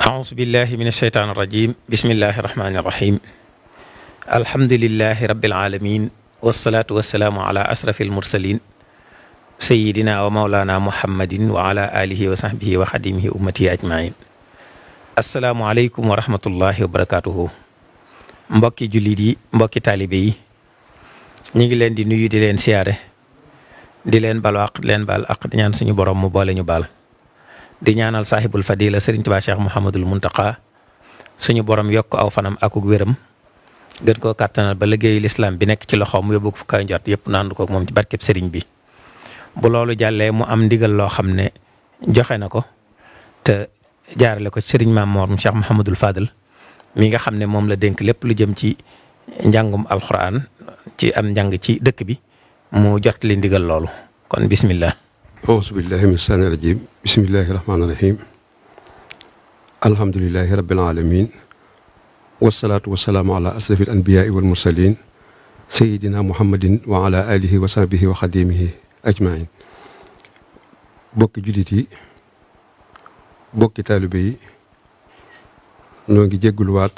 أعوذ بالله من الشيطان الرجيم بسم الله الرحمن الرحيم الحمد لله رب العالمين والصلاة والسلام على أشرف المرسلين سيدنا ومولانا محمد وعلى آله وصحبه وخديمه أمتي أجمعين السلام عليكم ورحمة الله وبركاته mbokki jullit yi mbokki taalibe yi ñu ngi leen di nuyu di leen siyaare di leen balu àq di leen baal àq di ñaan suñu borom mu boole ñu baal di ñaanal saaxibul fadila Serigne Touba Cheikh Mouhamadul Muntaqa suñu borom yokk aw fanam akuk wéram gën koo kàttanal ba liggéeyu lislaam bi nekk ci loxoom mu yóbbu ko fu kaw njort yëpp naandu ko moom ci barkeb Serigne bi. bu loolu jàllee mu am ndigal loo xam ne joxe na ko te jaarale ko Serigne Maam Mor Cheikh Mouhamadul Fadal mi nga xam ne moom la dénk lépp lu jëm ci njàngum alxuraan ci am njàng ci dëkk bi mu jot li ndigal loolu kon bismillah. auzu billahi min shaytaani rajim bismillahi rahmaani rahim alhamdulilahi rabbil alamin wasalaatu wasalaamu ala asrafi al anbiyaai wal mursalin sayidina muhammadin wa ala alihi wa sahbihi wa xadimihi ajmain bokki jullit yi bokki taalibe yi noo ngi jégguluwaat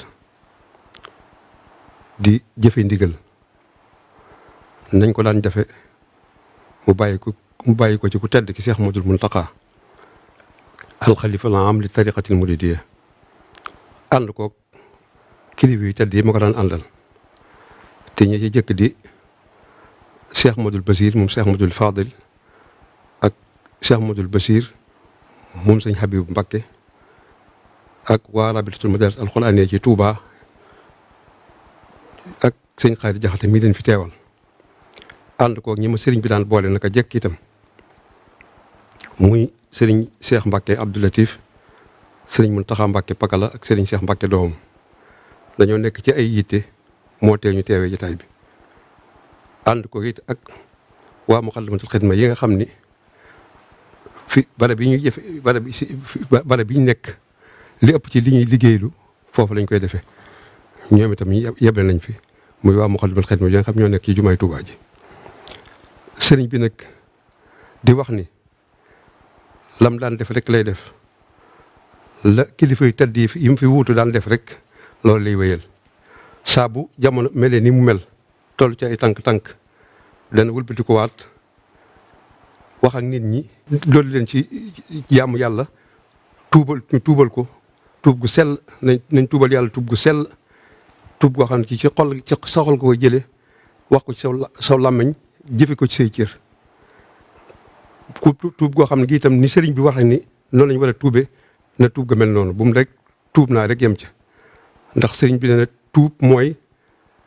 di jëfe ndigal nañ ko daan jafe mu bàyyi ko ci ku tedd ki Seex Ahmadul Muntaqa alxalifa al aam li tariqatil muridiyya ànd ko kilifa yu tedd yi ma ko daan àndal te ñi ci jëkk di Seex Ahmadul Basiir moom Seex Ahmadul Fadil ak Seex Ahmadul Basiir moom sëñ Habibu Mbakke ak waa rabitatul madaris alxuraaniyya ci Touba ak sëñ Xaadi Jaxate mii leen fi teewal ànd koog ñi ma sëriñ bi daan boole naka jekk itam muy sëriñ Cheikh Mbacke Abdou Latif sëriñ Mountakha Mbacke Pakala ak sëriñ Cheikh Mbacke doomam dañoo nekk ci ay yitte moo tee ñu teewee jotaay bi ànd ko it ak waa Muxaddamatul Xidma yi nga xam ni fi barab yi ñuy jëfe barab yi ñu nekk li ëpp ci li ñuy liggéeylu foofu lañ koy defee ñoom itam yeble nañ fi muy waa Muxaddamatul Xidma yi nga xam ñoo nekk ci jumaay Tuubaa ji sëriñ bi nag di wax ni lam daan def rek lay def la kilifa yu tedd yi mu fi wuutu daan def rek loolu lay wéyal saa bu jamono melee ni mu mel toll ci ay tànk-tànk dana wëlbati ko waat wax ak nit ñi loolu leen ci jaamu yàlla tuubal ko tuub gu sell nañ tuubal yàlla tuub gu sell tuub goo xam ne ci sa xol ko koy jëlee wax ko ci saw làmmiñ jëfe ko ci say cër ku tuub goo xam ne gi itam ni sëriñ bi waxee ni noonu lañu war a tuube na tuub ga mel noonu bu mu rek tuub naa rek yem ca ndax sëriñ bi ne na tuub mooy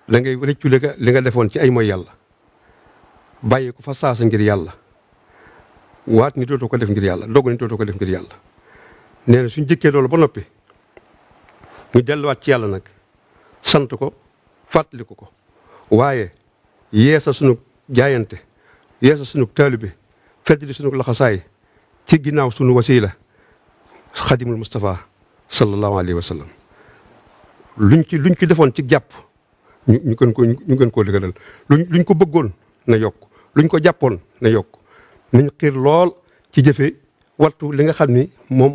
da ngay rëccu li nga defoon ci ay mooy yàlla bàyyi ko fa saasa ngir yàlla waat ni dootoo ko def ngir yàlla doog ni dootoo ko def ngir yàlla nee na suñ jëkkee loolu ba noppi ñu delluwaat ci yàlla nag sant ko fàttaliku ko waaye yeesa sunu jaayante yeesa sunu taalibe feddli sunu laxasaay ci ginnaaw sunu wasila xadimul Mustafa sallallahu alayhi wa sallam luñ ci defoon ci jàpp ñu gën koo dëgëral luñ ko bëggoon na yokk luñ ko jàppoon na yokk nañ xiir lool ci jëfe wattu li nga xam ni moom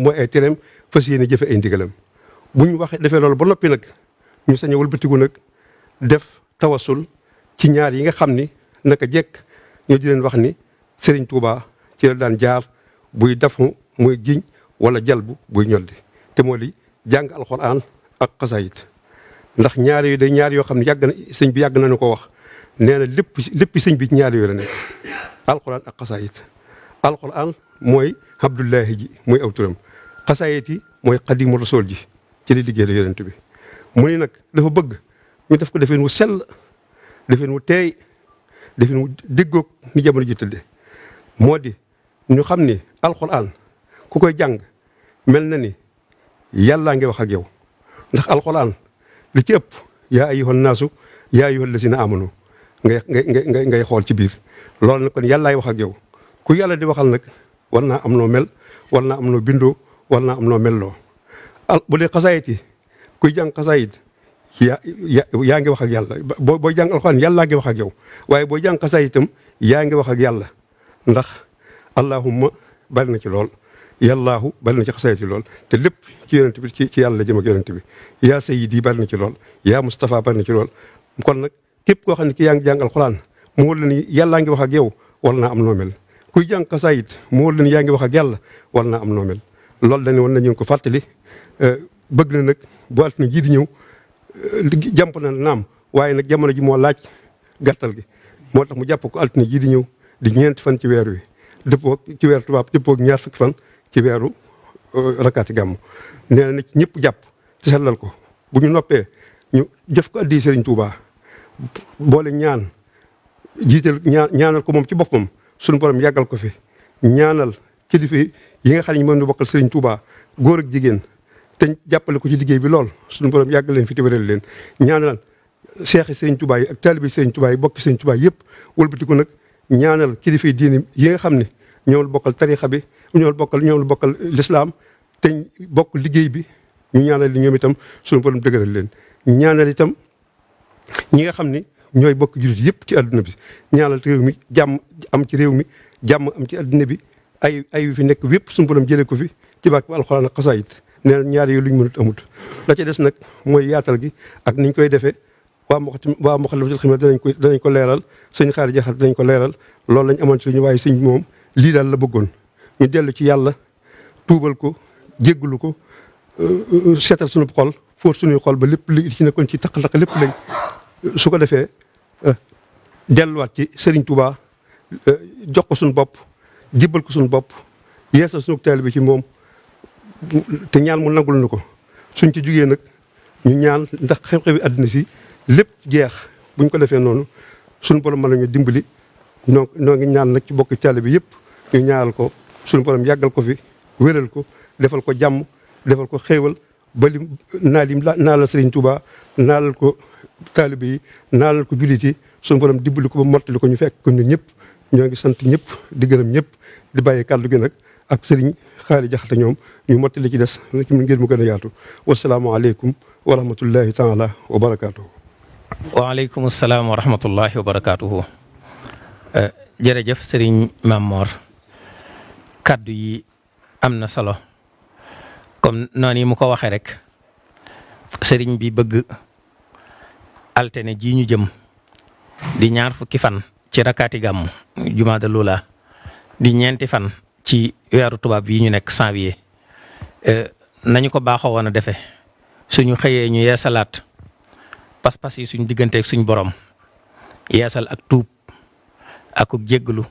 mooy ay tereem fas yéene jëfe ay ndigalam buñ waxee defee loolu ba noppi nag ñu sañ a wëlbatiku nag def tawasul ci ñaar yi nga xam ni naka jekk ñoo di leen wax ni Serigne Touba ci la daan jaar buy dafu muy jiñ wala jalbu buy ñolli te moo di jàng alxuraan ak xasaayit ndax ñaar yooyu day ñaar yoo xam ne sëñ bi yàgg nañu ko wax nee na lépp sëñ bi ci ñaar yooyu la nekk alxuraan ak xasaayit alxuraan mooy Abdullahi ji mooy aw turam xasaayit yi mooy xadimu rasool ji ci li liggéey la yonent bi mu ni nag dafa bëgg ñu def ko defeen wu sell defeen wu teey defeen wu déggoog ni jamono ji tëdde moo di ñu xam ni alxuraan ku koy jàng mel na ni yàllaa ngi wax ak yow ndax alxuraan li ci ëpp yaa ayyuhan naasu yaa ayyuhal lazina amanu ngay xool ci biir loolu nag kon yàllaay wax ak yow ku yàlla di waxal nag war naa am noo mel war naa am noo bindoo war naa am noo melloo bu dee xasaayit yi kuy jàng xasaayit yaa ngi wax ak yàlla booy jàng alxuraan yàllaa ngi wax ak yow waaye booy jàng xasaayitam yaa ngi wax ak yàlla ndax allahumma bari na ci lool yàllaahu bari na ci xasaayit yi lool te lépp ci yonent bi ci yàlla la jëm ak yonent bi yaa sayyidi bari na ci lool yaa Mustafa bari na ci lool kon nag képp koo xam ne ki yaa ngi jàng alxuraan mu wóor la ni yàllaa ngi wax ak yow war naa am noo mel kuy jàng xasaayit mu wóor la ni yaa ngi wax ak yàlla war naa am noo mel loolu dañu woon nañu ko fàttali bëgg na nag bu altine ji di ñëw jàmp na naam waaye nag jamono ji moo laaj gàttal gi moo tax mu jàpp ko altine ji di ñëw di ñeenti fan ci weer wi dëppoo ci weer tubaab dëppoo ñaar fukki fan ci weeru rakkaati gàmm nee na ci ñëpp jàpp te sellal ko bu ñu noppee ñu jëf ko addi Serigne Touba boole ñaan jiital ñaanal ko moom ci boppam suñu borom yàggal ko fi ñaanal kilifa yi nga xam ne moom ñu bokkal Serigne Touba góor ak jigéen te jàppale ko ci liggéey bi lool suñu borom yàggal leen fi te wéral leen ñaanal seexi Serigne Touba yi ak taalibi Serigne Touba yi bokki Serigne Touba yëpp wëlbati ko nag ñaanal kilifa yi diine yi nga xam ne ñoom la bokkal tarixa bi ñoom la bokkal lislaam te bokk liggéey bi ñu ñaanal li ñoom itam suñu borom dëgëral leen ñaanal itam ñi nga xam ni ñooy bokk jullit yëpp ci adduna bi ñaanal réew mi jàmm am ci réew mi jàmm am ci adduna bi ay fi nekk wépp suñu borom jëlee ko fi ci barke alxuraan ak xasaayit nee na ñaar yooyu lu ñu mënut amut la ca des nag mooy yaatal gi ak niñ koy defee waa Moukhaddamatoul Khidma danañ ko leeral sëñ Xaari Jaxate danañ ko leeral loolu lañ amoon ci lu ñu waaye sëñ moom lii daal la bëggoon ñu dellu ci yàlla tuubal ko jéggalu ko seetal suñu xol fóot suñuy xol ba lépp li ci nekkoon ci taq-taq lépp lañ su ko defee delluwaat ci Serigne Touba jox ko suñu bopp jibbal ko suñu bopp yeesal suñu taalibe bi ci moom te ñaan mu nangul na ko suñ ci jugee nag ñu ñaan ndax xew-xewi àddina si lépp jeex buñ ko defee noonu suñu borom mën nañu dimbali noo ngi ñaan nag ci bokki taalibe bi yëpp ñu ñaanal ko suñu borom yàggal ko fi wéral ko defal ko jàmm defal ko xéewal ba lim naalal Serigne Touba naalal ko taalibe yi naalal ko jullit yi suñu borom dimbali ko ba mottali ko ñu fekk ko ñun ñëpp ñoo ngi sant ñëpp di gërëm ñëpp di bàyyi kàddu gi nag ak Serigne Xaari Jaxate ñoom ñu mottali ci des ci ngir mu gën a yaatu wasalaamaaleykum wa rahmatullahi taala wa barakaatuhu. waaleykum salaam wa rahmatullahi wa barakaatuhu. jërëjëf Serigne Mamor kaddu yi am na solo comme noonu yi mu ko waxee rek Serigne bi bëgg altine ji ñu jëm di ñaar fukki fan ci rakkaati gàmm jumaada lula di ñeenti fan ci weeru tubaab yi ñu nekk janvier nañu ko baaxoo woon a defee suñu xëyee ñu yeesalaat pas-pas yi suñu digganteeg suñu borom yeesal ak tuub akuk jéggalu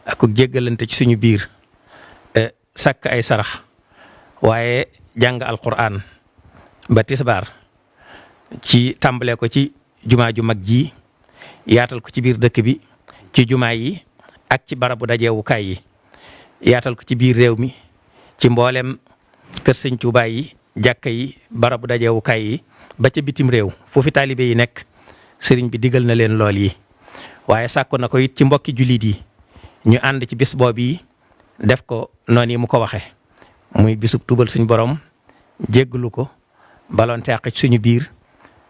akuk jéggalante ci suñu biir sàkk ay sarax waaye jàng alquran ba tisbaar ci tàmbalee ko ci jumaa ju mag ji yaatal ko ci biir dëkk bi ci jumaa yi ak ci barabu dajeewukaay yi yaatal ko ci biir réew mi ci mboolem kër sëñ Tuubaa yi jàkka yi barabu dajeewukaay yi ba ca bitim réew foofu taalibe yi nekk sëriñ bi digal na leen lool yi waaye sàkku na ko it ci mbokki jullit yi ñu ànd ci bis boobu yi def ko noonu yi mu ko waxe muy bisub tubal suñu borom jéggalu ko balonte àq ci suñu biir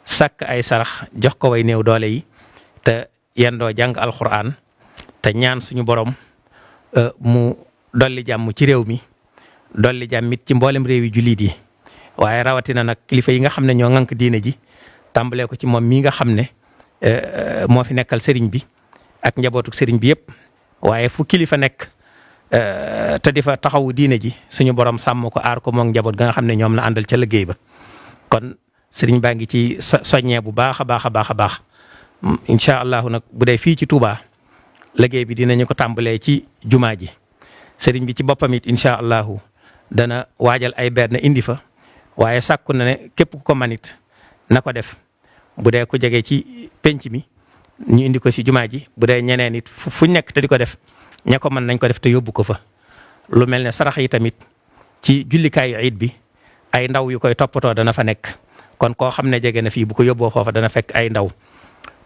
sàkk ay sarax jox ko way néew doole yi te yendoo jàng alxuraan te ñaan suñu borom mu dolli jàmm ci réew mi dolli jàmm it ci mboolem réew yi jullit yi waaye rawatina nag kilifa yi nga xam ne ñoo ŋànk diine ji tàmbalee ko ci moom mii nga xam ne moo fi nekkal sëriñ bi ak njabootuk sëriñ bi yëpp waaye fu kilifa nekk te di fa taxawu diine ji suñu borom sàmm ko aar ko moom njaboot ga nga xam ne ñoom la àndal ca liggéey ba kon sëriñ baa ngi ci soññee bu baax a baax a baax a baax incha allahu nag bu dee fii ci Touba liggéey bi dinañu ko tàmbalee ci jumaa ji sëriñ bi ci boppam it incha allahu dana waajal ay benn indi fa waaye sàkku na ne képp ku ko manit na ko def bu dee ku jege ci penc mi ñu indi ko si jumaa ji bu dee ñeneen it fu nekk te di ko def ña ko mën nañ ko def te yóbbu ko fa lu mel ne sarax yi tamit ci jullikaayu iid bi ay ndaw yu koy toppatoo dana fa nekk kon koo xam ne jege na fii bu ko yóbboo foofa dana fekk ay ndaw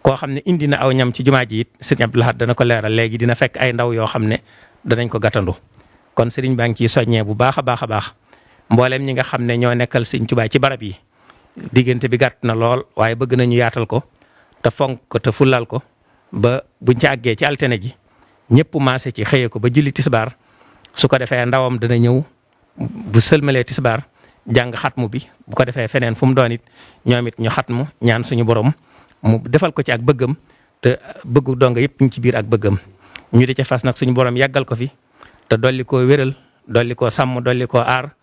koo xam ne indi na aw ñam ci jumaa ji it sëriñ Abdou Lahad dana ko leeral léegi dina fekk ay ndaw yoo xam ne danañ ko gàttandu kon sëriñ baa ngi ciy soññee bu baax a baax a baax mboolem ñi nga xam ne ñoo nekkal sëriñ Tuubaa ci barab yi diggante bi gàtt na lool waaye bëgg nañu yaatal ko te fonk ko te fulal ko ba buñ ci àggee ci altine ji ñëpp maase ci xëyee ko ba julli tisbaar su ko defee ndawam dana ñëw bu sëlmalee tisbaar jàng xatmu bi bu ko defee feneen fu mu doon it ñoom it ñu xatmu ñaan suñu borom mu defal ko ci ak bëggam te bëggu donga yëpp ñu ci biir ak bëggam ñu di ca fas nag suñu borom yàggal ko fi te dolli koo wéral dolli koo sàmm dolli koo aar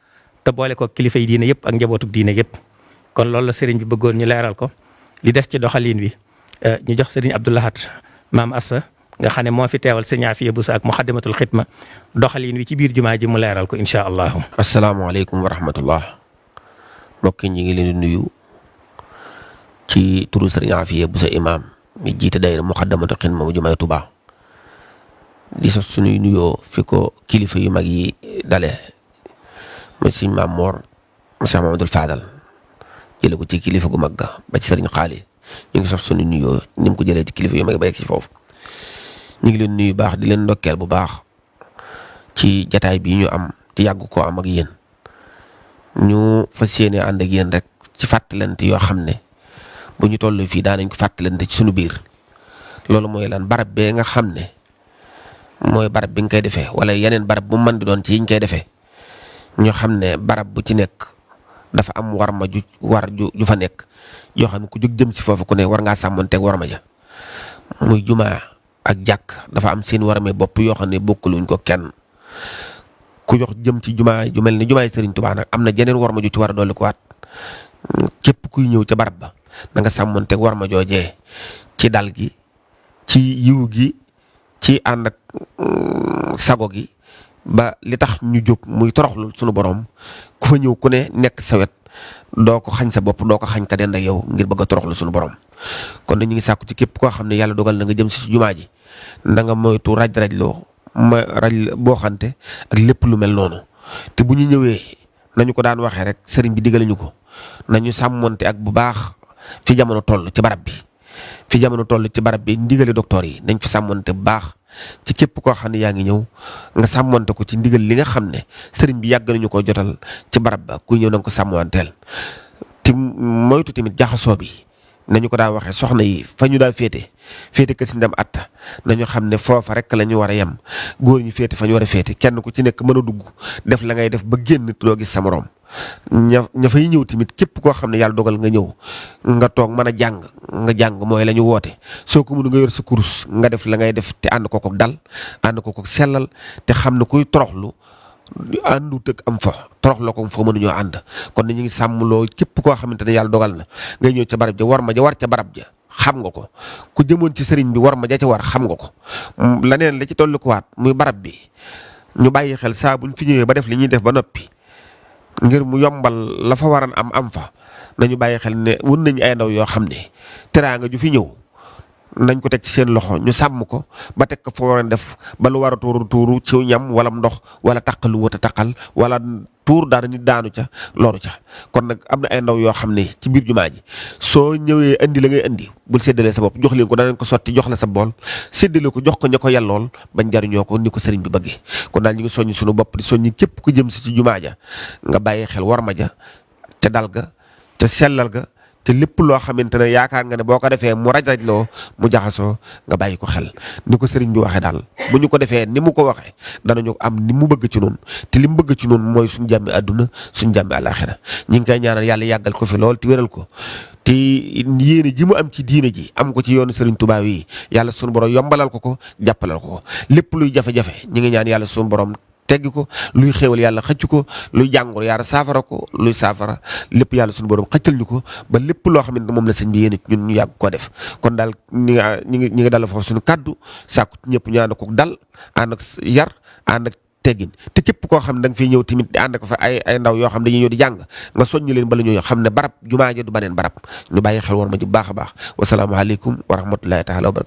te boole ko kilifa yi diine yëpp ak njabootuk diine yëpp kon loolu la sëriñ bi bëggoon ñu leeral ko li des ci doxalin wi ñu jox sëriñ Abdou Lahad maam Assa nga xam ne moo fi teewal sëriñ Afiya Buso ak Muxaddamatul Xidma doxalin wi ci biir jumaa ji mu leeral ko incha allahu. asalaamaaleykum wa rahmatullah mbokk ñi ngi leen di nuyu ci turu sëriñ Afiya Buso imaam mi jiite daayira Muxaddamatul Xidma mu jumaay Tuubaa di sos suñuy nuyoo fi ko kilifa yu mag yi dale monsieur Maam Moor monsieur Mamadou Fadal jële ko ci kilifa gu mag ga ba ci sëriñ Xaali ñu ngi sos suñu nuyoo ni mu ko jëlee ci kilifa yu mag ba yegg ci foofu ñu ngi leen nuyu baax di leen ndokkeel bu baax ci jataay bi ñu am ci yàgg koo am ak yéen ñu fas yéene ànd ak yéen rek ci fàttalante yoo xam ne bu ñu toll fii daanañ ko fàttalante ci suñu biir loolu mooy lan barab bee nga xam ne mooy barab bi nga koy defee wala yeneen barab bu mën di doon ci yiñ koy defee ñoo xam ne barab bu ci nekk dafa am warma ju fa nekk yoo xam ne ku jóg jëm si foofu ku ne war ngaa sàmmanteeg warma ja muy jumaa ak jàkk dafa am seen warame bopp yoo xam ne bokkuluñ ko kenn ku jox jëm ci jumaa ju mel ni jumaay Sëriñ Tuubaa nag am na jeneen warma ju ci war a dolli ko waat képp kuy ñëw ca barab ba na nga sàmmanteeg warma joojee ci dal gi ci yiw gi ci ànd ak sago gi ba li tax ñu jóg muy toroxlu sunu borom ku fa ñëw ku ne nekk sa wet doo ko xañ sa bopp doo ko xañ ka dend ak yow ngir bëgg a toroxlu sunu borom kon ñu ngi sàkku ci képp koo xam ne yàlla dogal na nga jëm si jumaa ji na nga moytu raj-rajloo boo xante ak lépp lu mel noonu te bu ñu ñëwee nañu ko daan waxee rek sëriñ bi digale ñu ko nañu sàmmonte ak bu baax fi jamono toll ci barab bi ndigale docteur yi nañ fi sàmmonte bu baax ci képp koo xam ne yaa ngi ñëw nga sàmmante ko ci ndigal li nga xam ne sëriñ bi yàgg nañu ko jotal ci barab ba kuy ñëw na nga ko sàmmanteel te moytu tamit jaxasoo bi nañu ko daa waxee soxna yi fa ñu daa féete kër si ndem atta nañu xam ne foofa rek la ñu war a yem góor ñu féete fa ñu war a féete kenn ku ci nekk mën a dugg def la ngay def ba génn doo gis sa morom ña fay ñëw tamit képp koo xam ne yàlla dogal nga ñëw nga toog mën a jàng mooy la ñu woote soo ko mënu nga yor sa kurus nga def la ngay def te ànd ko dal ànd ko sellal te xam ne kuy toroxlu àndu tëg am fa toroxloo ko fa mënuñoo ànd kon ñu ngi sàmmloo képp koo xamante ne yàlla dogal na ngay ñëw ca barab ja war ma ja war ca barab ja xam nga ko ku jëmoon ci sëriñ bi war ma ja ca war xam nga ko leneen la ci tollu ko waat muy barab bi ñu bàyyi xel saa buñ fi ñëwee ba def li ñuy def ba noppi ngir mu yombal la fa waran am fa nañu bàyyi xel ne wun nañu ay ndaw yoo xam ne teraanga ju fi ñëw nañ ko teg ci seen loxo ñu sàmm ko ba teg ko fa waran def ba lu war a tuuru ci ñam wala ndox wala taq lu wut a taqal wala tuur dara nit daanu ca loru ca kon nag am na ay ndaw yoo xam ne ci biir jumaa ji soo ñëwee indi la ngay indi bul séddalee sa bopp jox leen ko danañ ko sotti jox la sa bool séddale ko jox ko ña ko yellool bañ jariñoo ko ni ko sëriñ bi bëggee kon daal ñu ngi soññ suñu bopp di soññ képp ku jëm si ci jumaa ja nga bàyyi xel war ma ja ca dal ga ca sellal ga te lépp loo xamante ne yaakaar nga ne boo ko defee mu raj-rajloo mu jaxasoo nga bàyyi ko xel ni ko sëriñ bi waxee daal bu ñu ko defee ni mu ko waxee danañu am ni mu bëgg ci noonu te li mu bëgg ci noonu mooy suñu jàmmi àdduna suñu jàmmi àllaaxira ñi ngi koy ñaanal yàlla yàggal ko fi lool te wéral ko te yéene ji mu am ci diine ji am ko ci yoonu sëriñ Tuubaa yi yàlla suñu borom yombalal ko jàppalal ko lépp luy jafe-jafe ñi ngi ñaan yàlla suñu borom teggi ko luy xéewal yàlla xëcc ko luy jàngoro yàlla saafara ko luy saafara lépp yàlla suñu borom xëccal ñu ko ba lépp loo xamante ne moom la sëñ bi yéen ñun ñu yàgg koo def kon daal ñi ngi dal foofu suñu kàddu sàkku ñëpp ñu ànd ko dal ànd ak yar ànd ak teggin te képp koo xam ne da nga fiy ñëw tamit di ànd ko fa ay ndaw yoo xam dañuy ñëw di jàng nga soññ leen bala ñoo xam ne barab jumaa ja du baneen barab ñu bàyyi xel war ma ji bu baax a baax wasalaamaaleykum wa rahmatullahi taala wa barakatu